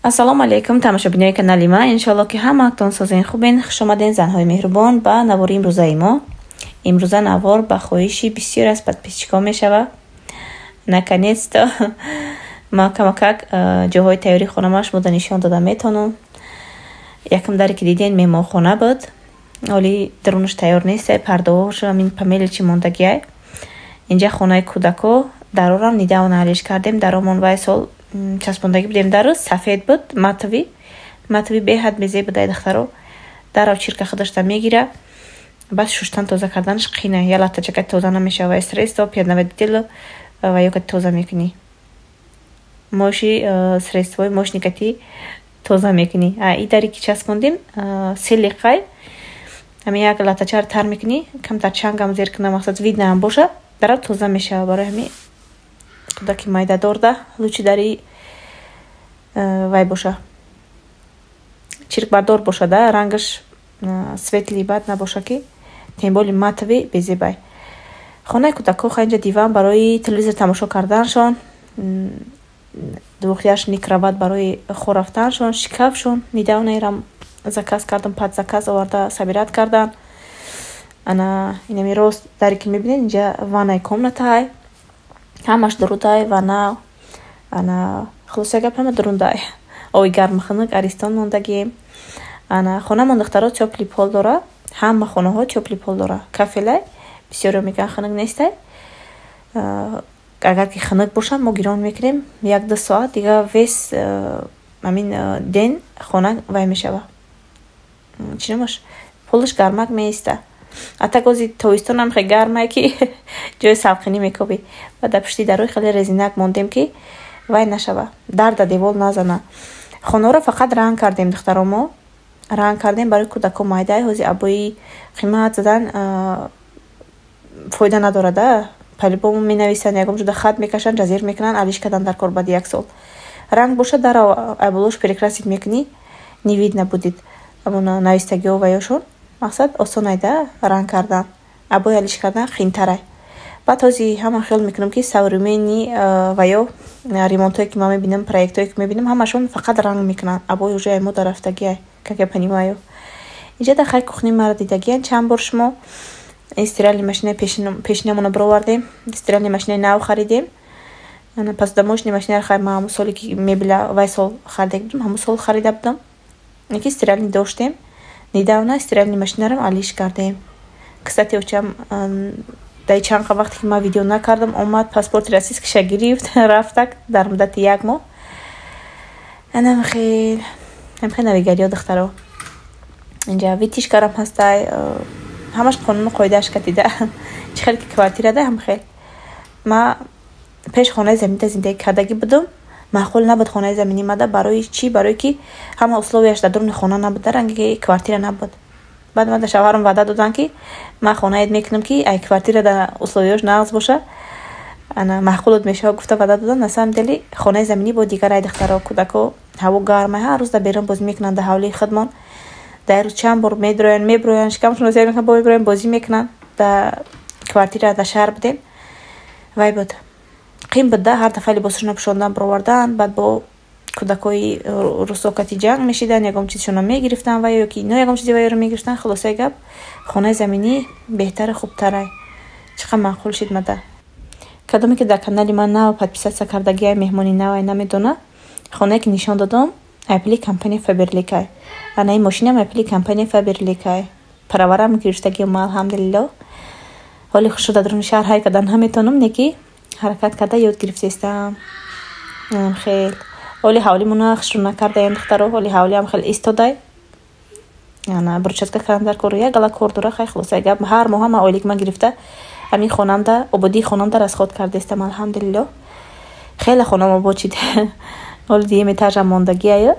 Ассалому алайкум, тамошобинои канали ма. Иншоалло, ки ҳамаатон созен, хубен. Хушомаден, занҳои меҳрубон, ба навори имрӯзаи мо. Имрӯза навор ба хоҳиши бисёр аз подписчикон мешава. Наконец-то ма камакак ҷоҳои тайёрии хонама шумода нишон дода метавонам. Якм даре ки диден, меҳмонхона буд. Ҳоли дарунаш тайёр нест, пардаҳош ҳамин по мелочи мондагиай. Инҷа хонаи кӯдако. Дарорам недавно алиш кардем. Даромон вай сол часпондагӣ будем, дару сафед буд, матовый, матовый, беҳад безеб буд. Ай духтаро, дарав чирка худашта мегира, баъд шуштан, тоза карданаш қина. Я латтачака тоза намешава, средство пятновыводитель ва ё ка тоза мекунӣ, моши средствои мошникати тоза мекунӣ. А и дари ки часпондем, селиқай, ҳамин як латтачаро тар мекунӣ, камтар чангам зер куна, мақсад, видно ам боша, дарав тоза мешава. Барои ҳамин кӯдаки майдадорда лучше дари вай боша, чиркбардор боша да, рангаш светлый бад набоша, ки тем более матовый безебай. Хонаи кӯдакҳо. Инҷа диван барои телевизор тамошо карданашон, двухъярусный кровать барои хоб рафтанашон, шкафшон недавно ирам заказ кардам, под заказ оварда собирать кардан. Ана инами рост даре ки мебинед, инҷа ванная комнатаай, ҳамаш дурудай ванна. Ана, хулоса гап, ҳама дурундай, оби гарму хунук, Аристон мондагием. Ана хонамон, духтаро, тёплый пол дора. Ҳама хонаҳо тёплый пол дора, кафелай. Бисёриҳо мегӯянд, хунук нестай. Агар ки хунук бошад, мо гирон мекунем 1-2 соат, дига весь ҳамин день хона вай мешава, чӣ номаш, полаш гармак меиста. А так ози тобистонам хеле гармае, ки ҷои салқинӣ мекобӣ. Ва дар пушти дарои хеле резинак мондем, ки вай нашава, дарда девол назана. Хонаро фақат ранг кардем, духтаро, мо ранг кардем барои кӯдако майдай. Ҳози обои қимат задан фоида надорада, по-любому менависанд, ягон ҷуда хат мекашанд, ҷазир мекунанд, алиш кардан дар кор баъди як сол. Ранг бошад, даро айболош перекрасить мекунӣ, не видно будет ҳамон навистагиҳо ва ёшон. Мақсад, осонайда ранг кардан, обои алиш кардан қиинтарай. Баъд ҳози ҳама хиёл мекунам, ки современный ва ё ремонтҳое ки ман мебинам, проектҳое ки мебинам, ҳамашон фақат ранг мекунанд. Обои уже мо дар рафтагиай, как я понимаю. Инҷа дар хай кухни мара дидагиян чанд бор шумо. Ин стиральный машинаи пешинамонро бировардем, стиральный машинаи нав харидем. Посудомоечный машинаро хай ман ҳамун соле ки мебела вай сол харида будам, ҳамун сол харида будам, ки стиральный доштем. Недавно стиральный машинарам алиш кардем. Кстати, очам дар чанд вақте ки ман видео накардам, омад, паспорти российскиша гирифт, рафтак дар муддати як моҳ. Анам хел хел навигариё, духтаро. Инҷа вытяжкарам ҳастай, ҳамаш қонуну қоидааш катида, чӣ хел ки квартирада ҳам хел. Ма пеш хонаи заминида зиндагӣ кардагӣ будум, маъқул набуд хонаи заминӣ мада. Барои чӣ? Барое ки ҳама условияш дар дуруни хона набуд, ранги квартира набуд. Баъд ман да шавҳарам ваъда додам, ки ман хонаед мекунам, ки ай квартира да условияш нағз боша, ана маъқулот мешава, гуфта ваъда додам. На самом деле хонаи заминӣ бо дигар ай, духтаро. Кӯдако ҳаво гарма, ҳар рӯз дар берун бозӣ мекунанд. Дар ҳавлии худмон дар рӯз чанд бор медроянд, меброянд, шикамшонро зер мекунанд, бо меброянд, бозӣ мекунанд. Дар квартира дар шаҳр будем, вай буд, қим буд да, ҳар дафъа либосашонро пӯшондан, бировардан. Баъд бо кӯдакҳои русокати ҷанг мешиданд, ягон чизшонро мегирифтанд ва ё ки ино ягон чизи вайёро мегирифтанд. Хулосаи гап, хонаи заминӣ беҳтару хубтарай. Чӣ қадр маъқул шид мада. Кадоме ки дар канали ман нав подписаться кардагиай, меҳмони навай, намедона, хонае ки нишон додам, айпли компания Фаберликай. Ана ин мошинам айпли компания Фаберликай. Праварам гирифтагиам, алҳамдулилло. Ҳоли хушро дар дуруни шаҳр ҳай кардан наметавонам, не ки ҳаракат карда ёд гирифтаистам. Хел ҳоли ҳавлимона хушрӯ накардаем, духтаро. Ҳоли ҳавлиам хеле истодай, ана брусчатка кардан дар кору як гала кор дора. Хай, хулосаи гап, ҳар моҳа ман ойлик ман гирифта, ҳамин хонамда, ободии хонамда расход кардаистам. Алҳамдулилло, хеле хонам обод шид. Ҳоли дуюм этажам мондагиаю,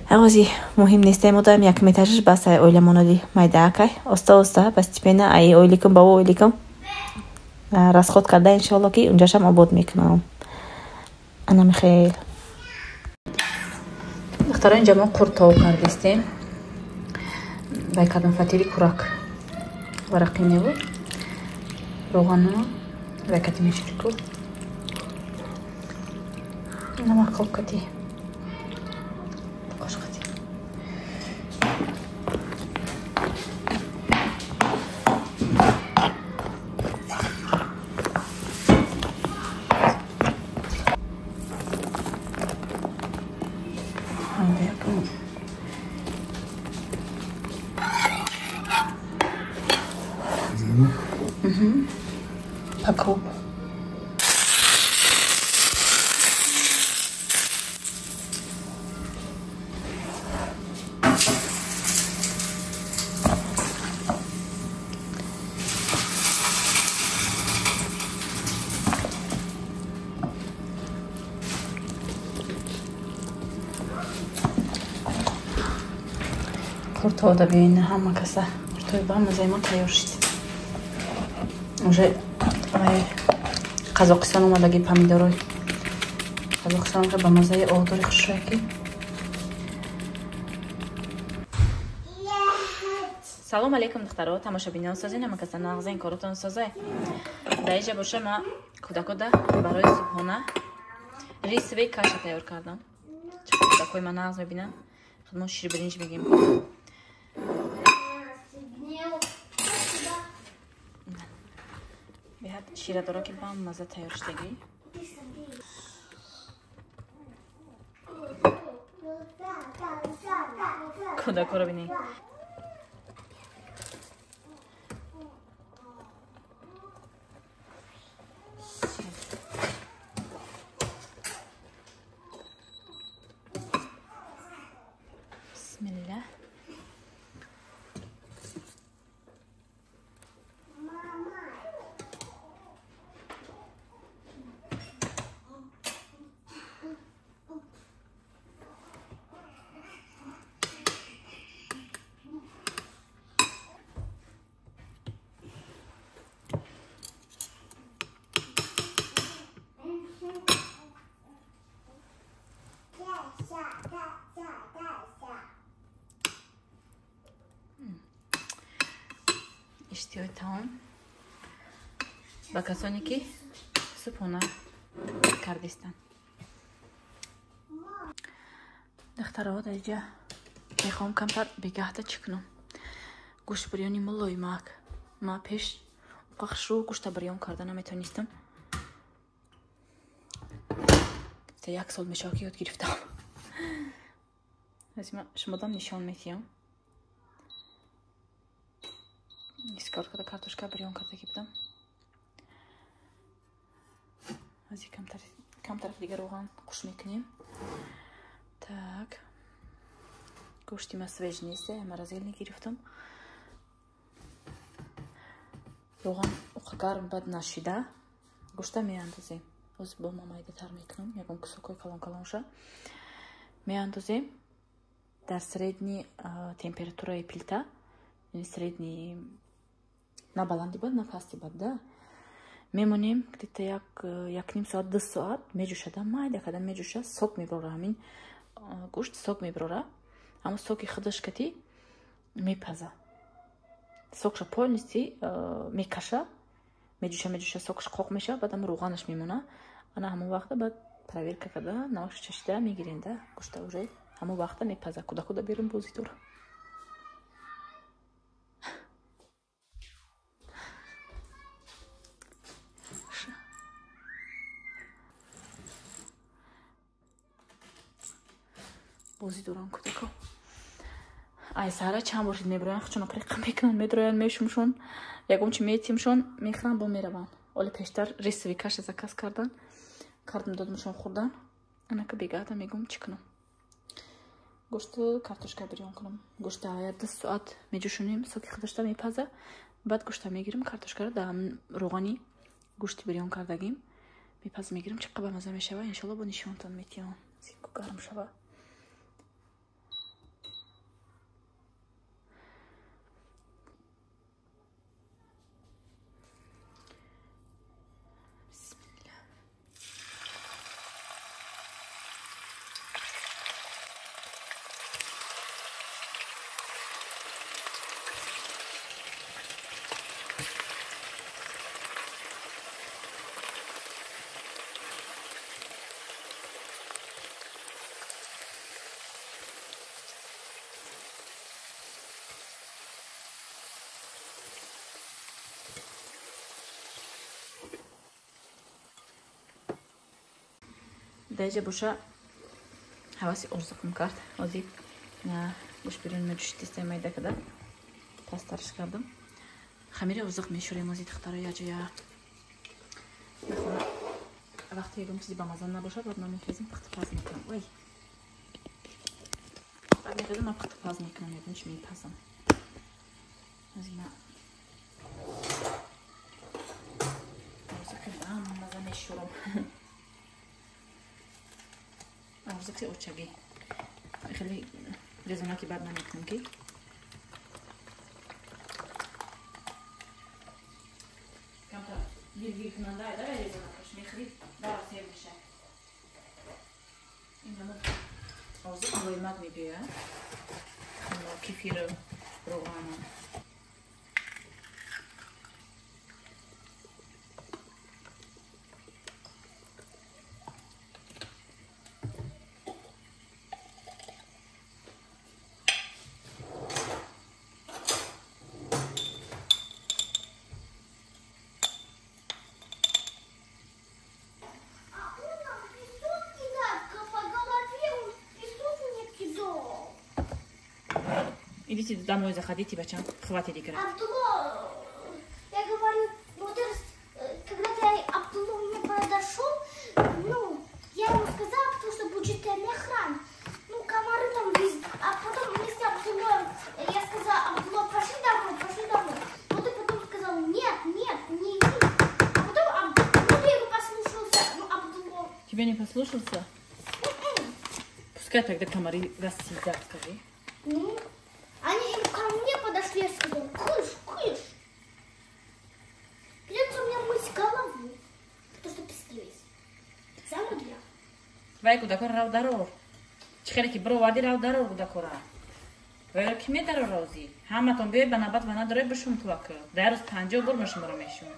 оғози муҳим нестем, одам якум этажаш бас. Ай оиламоноди майдаакай, оста оста, постепенно, ай ойликум ба ойликум расход карда, иншоалло, ки унҷашам обод мекунам. Анами хел, духтаро, инҷа мо қуртов кардистем, вай кардам, фатири курак варақи неву роғану вай кати меширику намақоб кати. Mhm. По кругу. Куртода бибин ҳама каса. Куртои ба мазаи мо тайёр шуд. Уже Қазоқистон омадаги помидорой. Қазоқистон ба мазаи оғдори хушрӯя ки. Салом алейкум духтаро, тамошобинон созин, ҳама каса нағзин коротон созай. Дар инҷа боша ма кӯдакода барои субҳона рисовый каша тайёр кардам. Кӯдакои ма нағз мебинанд. Мо ширбиринҷ мегем. Беҳад ширадора ки ба маза тайёр шудагӣ. Кӯдакоро бинед. Бисмилла. Иштиҳои таом ба касоне ки субҳона кардистанд. Духтаро, дар инҷа мехоҳам камтар бегаҳта чӣ кунам. Гӯшт бирёни мулоимак. Ма пеш хушрӯ гӯшта бирён карда наметонистам. Як сол мешавад ки ёд гирифтам. Шумодам нишон метиҳам. Сковородкада картошка бирён кардаги будам. Аз камтараф дигар роған қуш мекунем. Так. Гӯшти ма свеж нест, морозильник гирифтам. Роған уқа гарм бад нашида. Гӯшта меандозем. Ҳозир бо ма майдатар мекунам, ягон кусокҳои калон калонша. Меандозем дар средний температураи плита, яъне средний на баланди бад, на пасти бад, да. Мемонем где-то як ним соат, 2 соат меҷӯшада, майда када меҷӯша, сок меброра ҳамин гӯшт сок меброра. Ҳамон соки худаш кати мепаза. Сокша полностью мекаша, меҷӯша, меҷӯша, сокш қоқ мешава, баъд ҳам рӯғанаш мемона. Ана ҳамон вақта баъд проверка када, намакша чашида мегирем, да. Гӯшта уже ҳамон вақта мепаза. Кӯдакода берун бозӣ дора. Бозӣ дорам кӯдако. Ай саҳара чанд бор шид мебироянд, худшона приқа мекунанд, медроянд, мешумшон, ягон чи метимшон, мехӯранд, бо мераванд. Оли пештар рисовый каша заказ кардан, кардам додамшон хӯрдан. Анака бегаҳда мегӯм чӣ кунам. Гӯшту картошка бирён кунам. Гӯшта 2 соат меҷӯшонем, соки худашта мепаза. Баъд гӯшта мегирим, картошкаро дар рӯғани гӯшти бирён кардагим мепаза, мегирим, чӣ қадар маза мешава. Иншолло бо нишонтон метиҳам. Сику гарм шава. Даҷа боша Ҳаваси орзуқм кард. Ҳозир гӯшт бирёни ма ҷӯшидистай, майда када пасттарш кардам. Хамири орзуқ мешӯрем ҳозир, духтаро, яҷоя. Вақте ягон чизи бамаза набошад, баъд ман мехезам, пухтупаз мекунам. Ой, баъд мехезам, ман пухтупаз мекунам, ягон чи мепазам. Ҳозир ман орзуқи бамаза мешӯрам. Орзуқи очагӣ. Хеле резонаки бад намекунам, ки камтар гиргиркунанда айда резонакаш мехӯрӣ, дар сер мешавад. Ин ҳама орзуқ мулоимак мебиёяд, кефиру роғану. Идите домой, заходите, бачам, хватит играть. Абдулла, я говорю, вот когда ты Абдулла мне подошел, ну, я ему сказала, потому что будет охрана. Ну, комары там везде. А потом вместе Абдулла, я сказала, Абдулла, пошли домой, пошли домой. Вот и потом сказал, нет, нет, не иди. А потом, ну, ты его послушался, ну, Абдулла. Тебя не послушался? Пускай тогда комары вас съедят, скажи. Ну, они ко мне подошли, я сказала, кыш, кыш. Придется мне мыть голову, потому что пески весь. Замудля. Вай кудакор рав дарор. Чихеле ки бироварди, рав дарор кудакора. Вайро ки медаро розӣ? Ҳаматон биёй ба набат ва надорой бишум тувака. Дар рӯз 50 бор ма шуморо мешум.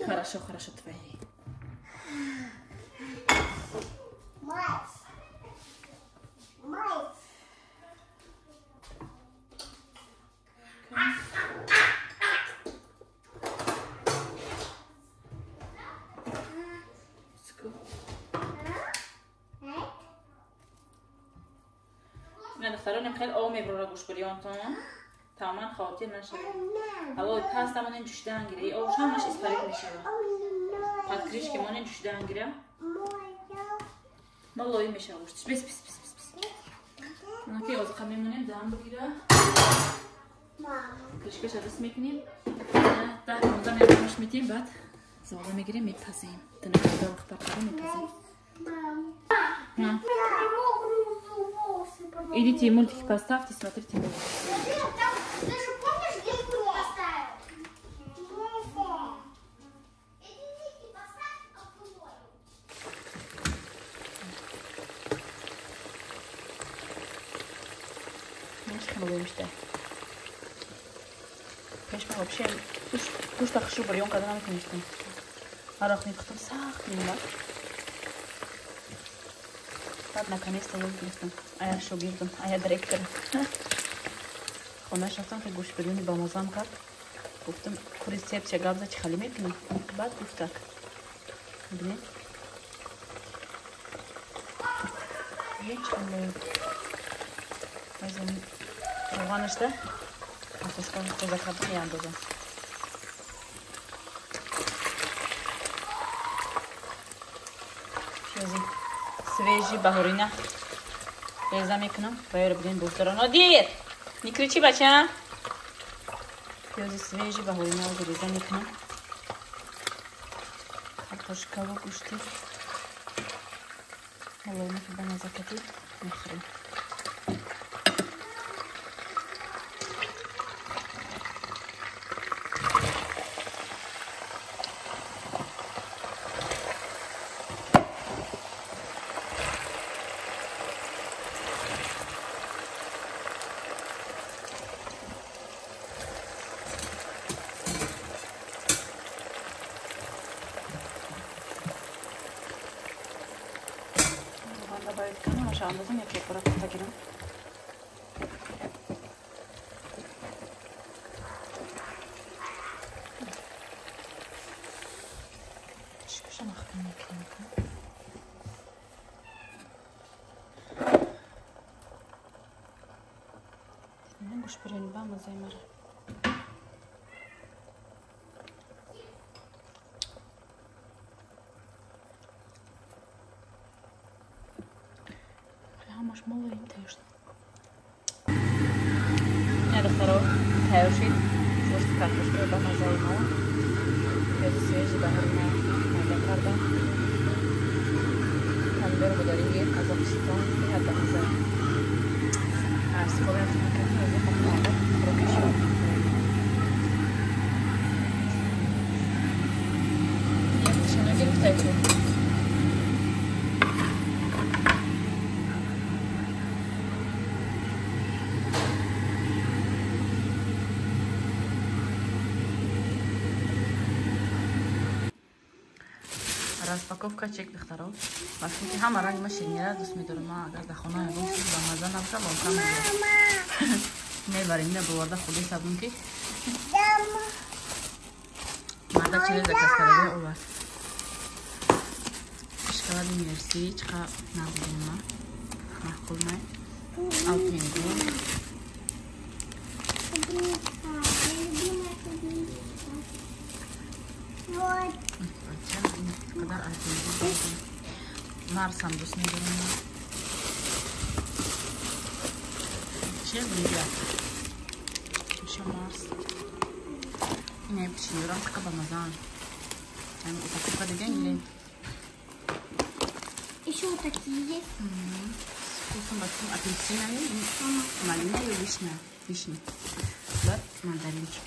Хорошо, хорошо, твои. Мать. Мать. من دخترانم خیلی آب میبرم گوش بریانتون. тамоман хотир нашавед. Ҳавои паст амонен ҷӯшидан гира. И обш ҳамаш испарид мешавад. Под крышки монен ҷӯшидан гира. Мулоим мешавад гӯштиш. Бис, бис, бис, бис, бис. Онаки озиқа мемонем, дам бигира. Крышкаша дас мекунем. 10-15 минуташ метем, баъд зола мегирем, мепазем. Тинакда вақт мепазем. Идите мультики поставьте, смотрите мультики. Ты же помнишь, где я поставил? Идите, поставь Абдуллою. Знаешь, хамлуемся. Конечно, вообще, гӯшта хушрӯ бирён карда наметонистем. Арақ мепухтам, сахт меомад. Баъд наконец-то ёд гирифтам. Ая шогирдам, ая директор. Хонаш рафтам, ки гӯшт бирёни бамазам кард. Гуфтам, ку рецептша гап за, чӣ хали мекунӣ? Баъд гуфт так. Бибинед. Ҳеҷ равғанашда картошка тоза кардам, меандозам. Пиёзи свежий баҳорина реза мекунам. Вайро бигӯем боздора. Нодир, не кричи, бача. Пиёзи свежий баҳорина реза мекунам. Картошкаву гӯшти мулоиме ки ба назакатӣ мехӯрем. Бояд камаша андозам, як бора пухта гирам. Шикаша маҳкам мекунем. Гӯшт бирёни ба маззаи мара. Ҳамаш молаим тайёр шуд. Ина духтаро тайёр шид. Гӯшти картошка ба маззаи мо. Пиёзи свежий баҳори ма майда кардам. Помидор бодаринги Қазоқистон беҳад ба мазза. Истифода рафтем аз хӯроки шом. Як тишана гирифтай ку. Распаковка чек духтаро. Вақте ки ҳама ранг ма ширинира дӯст медорам, ма агар дар хона ягон чиз ба мазза набоша, лолка мегирам. Мебарем, ина боварда худои сабун ки марда чизе заказ карда овард. Шоколади Мерси чиқа набудем ма. Маъқул май. Алпенгол. Қадар Алпенгол. Марсам дӯст медорам. Че бриллиант? Еще Марс. Ина печеньерам чиқа ба мазаан. Упаковка дидем или? Еще вот такие есть. С вкусом большим апельсина, малина или вишня? Вишня. Да, мандаринчик.